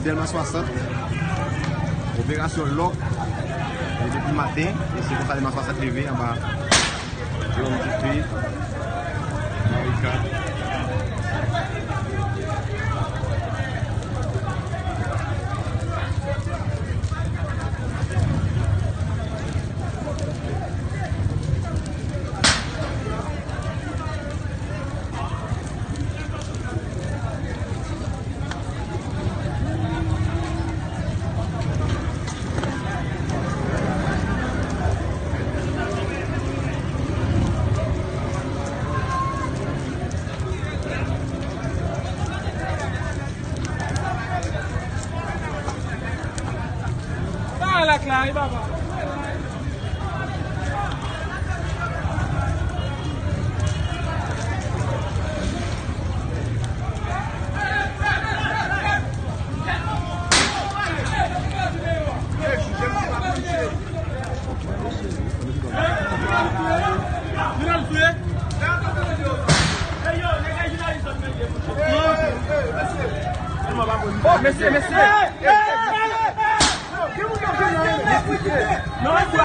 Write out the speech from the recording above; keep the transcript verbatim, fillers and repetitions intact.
Dèlma swasant, operasyon lòk, e depi maten, e se konsa Dèlma swasant leve anba yon dife, barikad. Pa al ak la, e papa. Mesye, mesye.